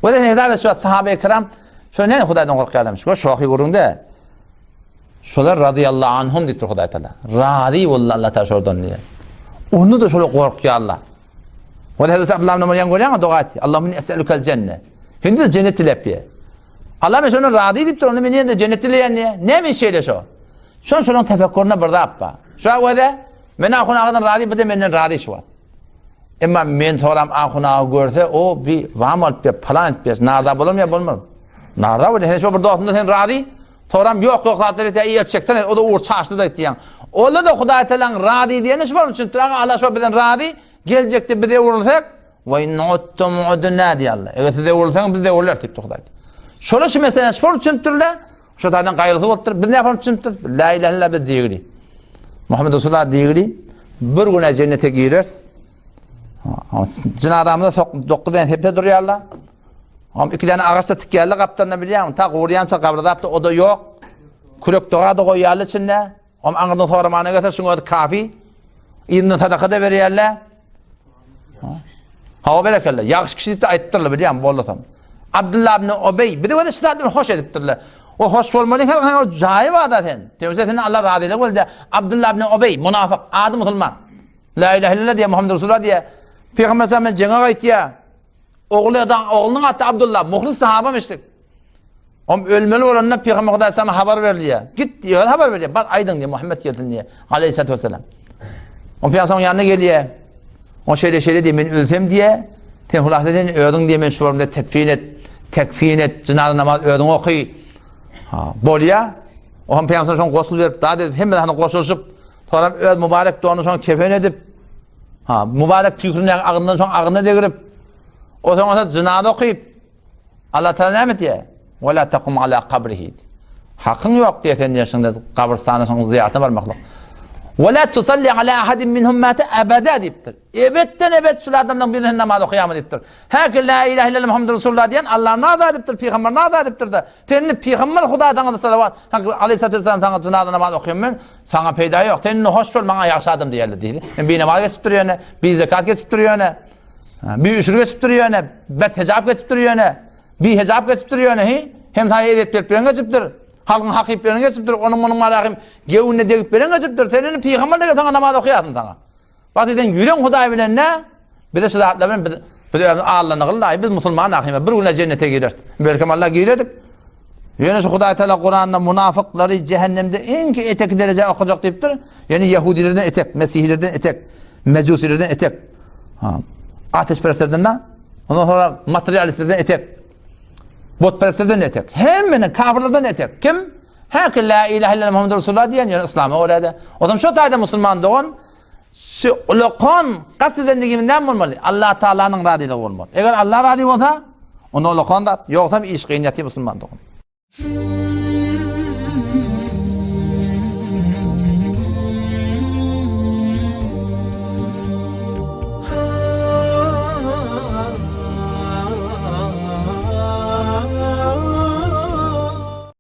We sen hesap et şu sahabe-i kiram şo näme Hudaýdan gorkýarlarmyş. Gör şohy gürrüňde. Şolar radiyallahu anhum diýipdir Hudaý Taala. Razy boldy Allah Taala şolardan diýýär. Onu da şolar gorkýarlar. We Hazreti Abdullah ibn Ömer ýaň görýäňmi doga etdi. Allahumma inni es'elukel jenne. Hindi jennet diläp diýýär. Allah men şondan razy diýipdir, onda men ýene jennet dileýän diýýär. Näme şeýle şo? Şon şonuň tefekkürinde bir zat bar. Şo wede men ahun agadan razy, bu da menden razy şu wagt. Emma men soram ahun aga görse, o bi wam alyp ber, palan etip ber. Narda bolarmy ýa bolmaz? Narda bolýar. Sen şo bir dostumda sen razy? Soram ýok ýok zatlar etýär, iýet çeksen, o da ugur çaşdy da diýýän. Ola da Hudaý Tagalaň razy diýeni şu bolmuş. Çünki aga Allah şo bizden razy, geljekde biz öwrülsek, we in uttum udna diýýär Allah. Eger siz öwrülseňiz biz de öwrüleris diýipdir Hudaý. Şola şu meseleni şol üçindirler. Şu taýdan gaýgysy bolupdyr. Biz näme üçindir? La ilahe illallah biz diýgili. Muhammed Resulullah diýgili. Bir güne cennete girer. Jynazamyza sok 9 däne sepe durýarlar. Am 2 däne agaçda tikýärler gapdalynda bilýäňmi? Ta gurýança gabrydapda o da ýok. Kürek doga da goýýarlar içinde. Am aňyrdan soramana gelse şuň özi kafi. Yzyndan sadaka da berýärler. Hawa berekella. Ýagşy kişi diýip aýtdyrlar bilýäňmi bollasam. Abdullah ibn Ubey bizi öyle şu zadyny hoş edipdirler. O hoş bolmaly her o jaýy bar da sen. Tewse sen Allah razylyk boldy. Abdullah ibn Ubey munafyk, ady musulman. La ilahe illallah diýe Muhammed Resulullah diýe. Peygamber sallallahu aleyhi jeňe gaýtýar. Ogly adam, oglunyň ady Abdullah, muhlis sahaba meşrik. Om ölmeli bolanda Peygamber Hudaý sana habar berilýär. Git diýär, habar berýär. Bar aýdyň diýär, Muhammed gelsin diýär. Aleyhissalatu vesselam. Om Peygamber ýanyna gelýär. O şeýle şeýle diýär, men ölsem diýär. Sen hulasa sen özüň diýär, men şu barymda tetfin et, tekfin et, jynaza namaz özüň oky. Ha, bolýar. O hem Peygamber şoň gosul berip, dad edip, hemme zany goşulyşyp, Soňra öz mübarek donuny şoň kefen edip, ha, mübarek tüýkürini agzyndan şoň agzyna degirip, o soň bolsa jynaza okyp, Allah Taala näme diýýär? Wa la taqum ala kabrihi. Hakyň ýok diýe sen diýe şunda gabrystana şoň zyýaratyna barmaklyk. Wa la tusalli ala ahadin minhum mata abada diýipdir. Ebetden ebet şul adamlaryň birine namaz okaýarmy diýipdir. Häki la ilahe illallah Muhammedur Resulullah diýen Allah naza edipdir, pygamber naza edipdir-de. Sen indi pygamber Hudaý saňa salawat, aleyhissalatu vesselam saňa jynaza namaz okaýan men, saňa peýda ýok. Sen indi hoş bol, maňa ýagşy adam diýerler diýdi. Men bi namaz geçip dur ýöne, bi zekat geçip dur ýöne, bi üşür geçip dur ýöne, bet hejap geçip dur ýöne, bi hejap geçip dur ýöne, hi, hem saýa ezet berip beren geçipdir. Halkyň haky iýip beren geçipdir, onuň munuň malahym gewünine degip beren geçipdir. Sen indi pygamber dege saňa namaz okaýasyn saňa. Bak diýden ýüreň Hudaý bilen ne? Bize şu zatlar bilen biz biz özümiz allanygyl daýy biz musulman ahyma bir güne jennete gireris. Belkem Allah giredik. Ýöne şu Hudaý Taala Kuranda munafyklary cehennemde iň etek dereje okajak diýipdir. Ýöne ýehudilerden etek, mesihilerden etek, mejusilerden etek. Ha. Ateşperestlerden de, ondan sonra materialistlerden etek. Botperestlerden etek. Hemmeden kafirlerden etek. Kim? Häki la ilahe illallah Muhammed Resulullah diýen ýöne islama görä-de. O zaman şu taýda musulman dogan şu ulakan kast edendigimiz näme bolmaly? Allah Taalanyň razylygy bolmaly. Eger Allah razy bolsa, onda ulakan zat, ýogsam iş kyn ýatyr musulman dogan.